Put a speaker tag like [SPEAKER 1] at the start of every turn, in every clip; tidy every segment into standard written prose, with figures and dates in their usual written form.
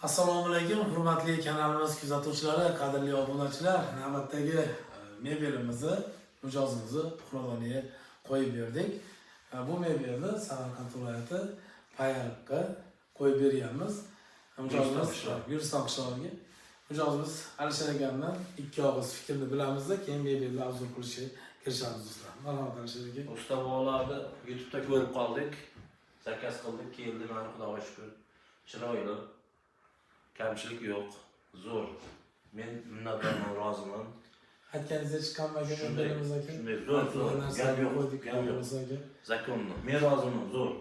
[SPEAKER 1] Assalomu alaykum, hurmatli kanalimiz kuzatuvchilari, qadrli obunachilar. Navbatdagi mebelimizni mijozimizni xonadoniga qo'yib berdik. Bu mebelni Samarqand viloyati Payariqqa qo'yib berganmiz. Mijozimiz
[SPEAKER 2] Guliston qishlog'i.
[SPEAKER 1] Guliston qishlog'iga. Mijozimiz Alisher akamdan ikki og'iz fikrni bilamizda, keyin mebelni обзор qilishga kirishamiz, do'stlar. Marhamat, Alisher aka.
[SPEAKER 2] Usta bolalarni YouTube'da ko'rib qoldik. Заказ qildik, keldi, mana, Xudoga shukur. Chiroyli. Kamchilik yo'q. Zo'r. Men minnatdorman, roziman.
[SPEAKER 1] Aytganingizda chiqqanmi aka
[SPEAKER 2] Shunday,
[SPEAKER 1] mebelimiz, aka?
[SPEAKER 2] shunday, zo'r, zo'r.
[SPEAKER 1] Narsalarni
[SPEAKER 2] Gap yo'q,
[SPEAKER 1] qo'ydik,
[SPEAKER 2] gap yo'q.
[SPEAKER 1] aka.
[SPEAKER 2] Законно. Men roziman, zo'r.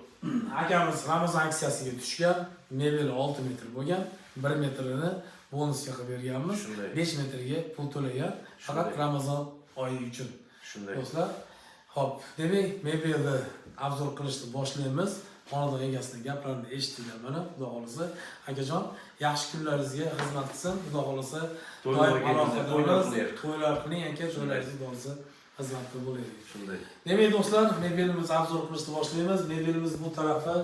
[SPEAKER 1] Akamiz Ramazon aksiyasiga tushgan, mebel 6 metr bo'lgan, 1 metrini bonusga qilib berganmiz.
[SPEAKER 2] Shunday.
[SPEAKER 1] 5 metrga pul to'lagan, faqat
[SPEAKER 2] Shunday.
[SPEAKER 1] Ramazon oyi uchun.
[SPEAKER 2] Shunday.
[SPEAKER 1] Do'stlar, xo'p, demak, mebelni обзор qilishni boshlaymiz. Xonadon egasining gaplarini eshitdik mana, Xudo xolasa. Akajon, yaxshi kunlaringizga xizmat qilsin, Xudo xolasa.
[SPEAKER 2] To'ylar
[SPEAKER 1] Doim
[SPEAKER 2] kelsa, to'ylar
[SPEAKER 1] aloqadamiz.
[SPEAKER 2] qilaylik.
[SPEAKER 1] To'ylar qiling, aka, to'ylaringizni, Xudo xolasa, xizmatda bo'laylik.
[SPEAKER 2] Shunday.
[SPEAKER 1] Demak, do'stlar, mebelimiz обзор qilishni boshlaymiz. Mebelimiz bu tarafi,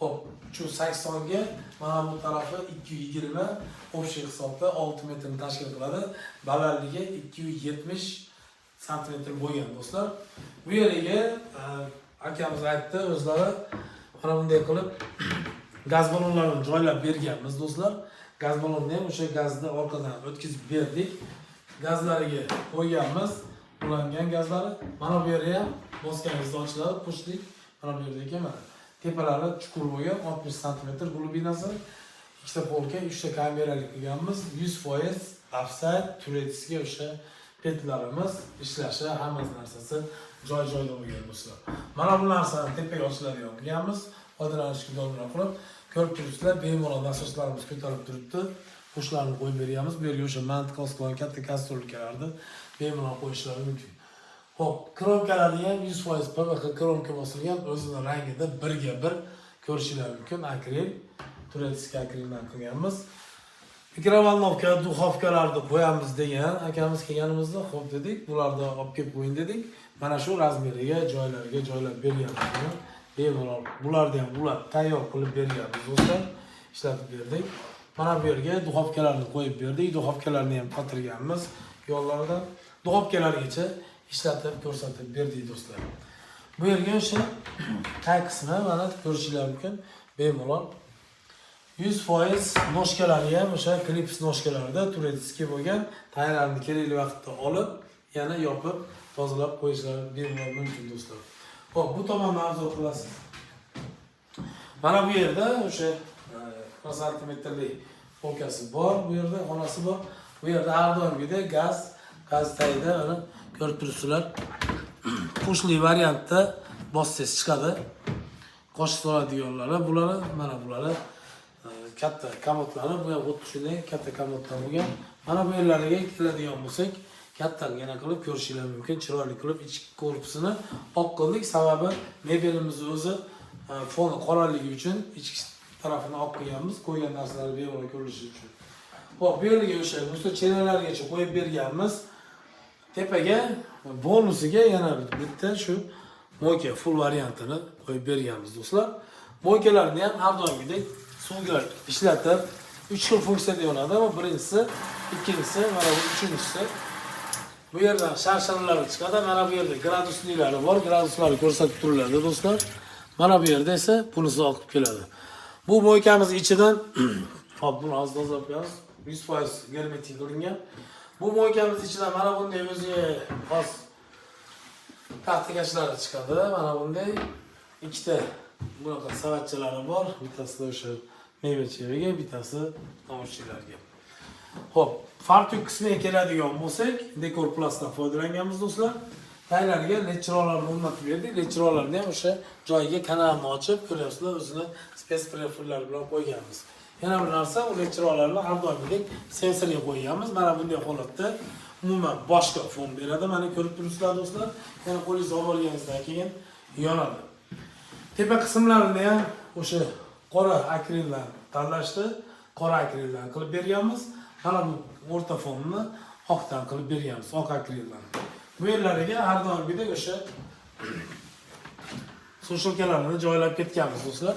[SPEAKER 1] hop, 380 ga, mana bu tarafi 220, общий hisobda 6 metrni tashkil qiladi. Balandligi 270 santimetr bo'lgan, do'stlar. Bu yeriga akamiz aytdi, o'zlari mana bunday qilib gaz ballonlarini joylab berganmiz, do'stlar. Gaz ballonni ham o'sha gazni orqadan o'tkazib berdik. Gazlariga qo'yganmiz. Ulangan gazlari. Mana bu yeri ham bosganingizda ochiladi, pushlik. Mana bu yerdagi mana tepalari chuqur bo'lgan, 60 santimetr глубина si. Ikkita полка, uchta kameralik qilganmiz. 100% офсайт, турецкий o'sha petlarimiz ishlashi, hammasi narsasi joy joyida bo'lgan, do'stlar. Mana bu narsani tepaga ochiladigan qilganmiz. Foydalanishga doimroq qilib ko'rib turibsizlar, bemalol nasoslarimiz ko'tarib turibdi. Qo'shlarni qo'yib berganmiz. Bu yerga o'sha manti qosgan katta kastrulkalarni bemalol qo'yishlari mumkin. Xo'p, кромка lari ham 100% PVC кромка bosilgan, o'zini rangida birga bir ko'rishinglar mumkin. Akril, турецкий akrildan qilganmiz. Микроволновка, духовка larni qo'yamiz degan akamiz kelganimizda, xo'p dedik, bularni olib kelib qo'ying dedik. Mana shu размер iga, joylariga joylab berganmiz buni. Bemalol bularni ham ular tayyor qilib berganmiz, do'stlar. Ishlatib berdik. Mana bu yerga духовка larni qo'yib berdik. Духовка larni ham qotirganmiz yo'llardan. Духовка largacha ishlatib ko'rsatib berdik, do'stlar. Bu yerga o'sha tag qismi, mana, ko'rishinglar mumkin. Bemalol 100% ножка lari ham o'sha klips ножка larda турецкий bo'lgan, tayyorlarni kerakli vaqtda olib, yana yopib, tozalab qo'yishlari bemalol mumkin, do'stlar. Xo'p, bu tomonni обзор qilasiz. Mana bu yerda o'sha 40 santimetrlik полка si bor, bu yerda xonasi bor. Bu yerda har doimgidek gaz, gaz tagida, mana, ko'rib turibsizlar. Pushli variantda bossangiz chiqadi. Qoshiq soladiganlari bulari, mana bulari katta komodlari, bu ham xuddi shunday katta komoddan bo'lgan. Mana bu yerlariga keladigan bo'lsak, kattagina qilib ko'rishinglar mumkin, chiroyli qilib ichki korpusini oq qildik. Sababi mebelimizni o'zi foni qoraligi uchun ichki tarafini oq qilganmiz, qo'ygan narsalari bemalol ko'rilishi uchun. Xo'p, bu yerga o'sha musta cheralargacha qo'yib berganmiz. Tepaga bonusiga yana bitta shu мойка full variantini qo'yib berganmiz, do'stlar. Мойка larni ham har doimgidek suvga ishlatib, uch xil funksiyada yonadi. Bu birinchisi, ikkinchisi, mana bu uchinchisi. Bu yerdan sharsharalari chiqadi. Mana bu yerda градусник lari bor. Graduslari ko'rsatib turiladi, do'stlar. Mana bu yerda esa bunisi oqib keladi. Bu мойка miz ichidan, hop, buni hozir tozalab qo'yamiz. 100% germetik qilingan. Bu мойка miz ichidan mana bunday o'ziga xos taxtakachlari chiqadi. Mana bunday ikkita bunaqa savatchalari bor. Bittasida o'sha meva-chevaga, bittasi ovoshchilarga. Xo'p, fartuk qismiga keladigan bo'lsak, Dekor Plusdan foydalanganmiz, do'stlar. Taylariga led chiroqlarni o'rnatib berdik. Led chiroqlarni ham o'sha joyiga kanalni ochib, ko'ryapsizlar, o'zini спец profillari bilan qo'yganmiz. Yana bir narsa, u led chiroqlarni har doimgidek sensorga qo'yganmiz. Mana bunday holatda umuman boshqa fon beradi. Mana, ko'rib turibsizlar, do'stlar. Yana qo'lingizga olib olganingizdan keyin yonadi. Tepa qismlarini ham o'sha qora akrildan tanlashdi. Qora akrildan qilib berganmiz. Mana bu o'rta fonni oqdan qilib berganmiz, oq akrildan. Bu yerlariga har doimgidek o'sha сушилка larni joylab ketganmiz, do'stlar.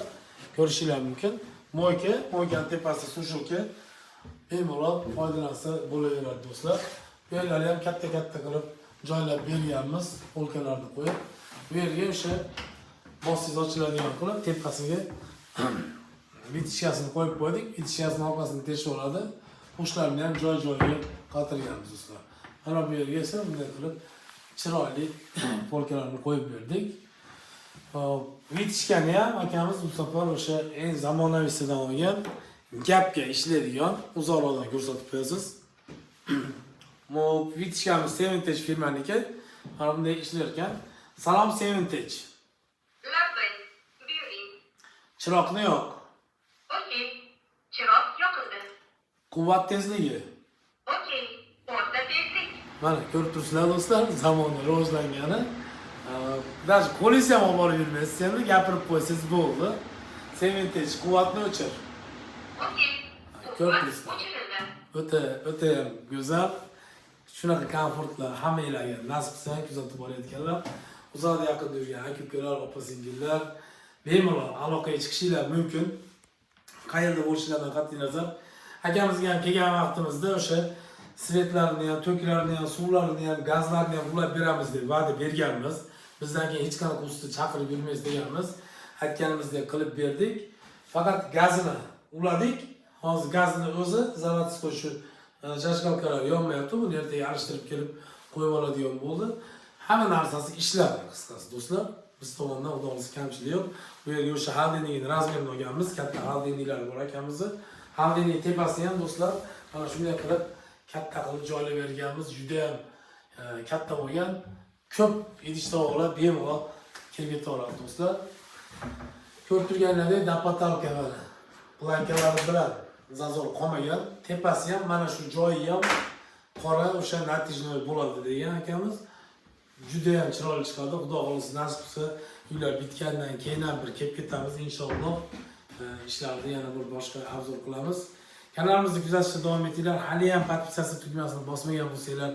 [SPEAKER 1] Ko'rishinglar mumkin. Мойка, мойка ni tepasida сушилка, bemalol foydalansa bo'laveradi, do'stlar. Bu yerlarni ham katta katta qilib joylab berganmiz, полка larni qo'yib. Bu yerga o'sha bossangiz ochiladigan qilib tepasiga вытяжка sini qo'yib qo'ydik. Вытяжка sini orqasini teshib oladi. Qushlarni ham joy joyiga qotirganmiz, do'stlar. Mana bu yerga esa bunday qilib chiroyli полка larni qo'yib berdik. Hop, вытяжка ni ham akamiz bu safar o'sha eng zamonaviysidan olgan, gapga ishlaydigan, uzoqroqdan ko'rsatib qo'yasiz. Bu вытяжка miz Seventech firmaniki. Mana bunday ishlar ekan. Salom, Seventech.
[SPEAKER 3] Labbay, buyuring.
[SPEAKER 1] Chiroqni yoq.
[SPEAKER 3] Okey. Chiroq yoqildi.
[SPEAKER 1] Quvvat tezligi.
[SPEAKER 3] Okey. O'rta tezlik.
[SPEAKER 1] Mana ko'rib turibsizlar, do'stlar, zamonni rivojlangani. Даже qo'lingizni ham olib borib yurmaysiz, endi gapirib qo'ysangiz bo'ldi. Seventech, quvvatni o'chir.
[SPEAKER 3] Okey.
[SPEAKER 1] Ko'rib
[SPEAKER 3] Quvvat
[SPEAKER 1] turibsizlar.
[SPEAKER 3] o'chirildi.
[SPEAKER 1] O'ta o'ta ham go'zal. Shunaqa komfortlar hammanglarga nasib qilsin, kuzatib borayotganlar. Uzoqda yaqinda yurgan aka ukalar, opa singillar bemalol aloqaga chiqishinglar mumkin. Qayerda bo'lishlaridan qat'iy nazar. Akamizga ham kelgan vaqtimizda o'sha свет larini ham, toklarini ham, suvlarini ham, gazlarni ham ulab beramiz deb va'da berganmiz. Bizdan keyin hech qanaqa usta chaqirib yurmaysiz deganmiz. Aytganimizdek qilib berdik. Faqat gazini uladik. Hozir gazini o'zi заводской shu зажигалка lar yonmayapti. Buni ertaga alishtirib kelib qo'yib oladigan bo'ldi. Hamma narsasi ishladi, qisqasi, do'stlar. Biz tomondan, xudo xohlasa, kamchilik yo'q. Bu yerga o'sha холодильник ni размер ini olganmiz. Katta холодильник lar bor akamizni. Холодильник tepasini ham, do'stlar, mana shunday qilib katta qilib joylab berganmiz. Juda ham katta bo'lgan. Ko'p idish tovoqlar bemalol kirib ketaveradi, do'stlar. Ko'rib turganlaridek, до потолка mana планка lari bilan зазор qolmagan. Tepasi ham, mana shu joyi ham qora o'sha натяжной bo'ladi degan akamiz. Juda ham chiroyli chiqadi. Xudo xohlasa, nasib qilsa, uylar bitgandan keyin ham bir kelib ketamiz inshaalloh. Ishlarni yana bir boshqa обзор qilamiz. Kanalimizni kuzatishda davom etinglar. Hali ham подписаться tugmasini bosmagan bo'lsanglar,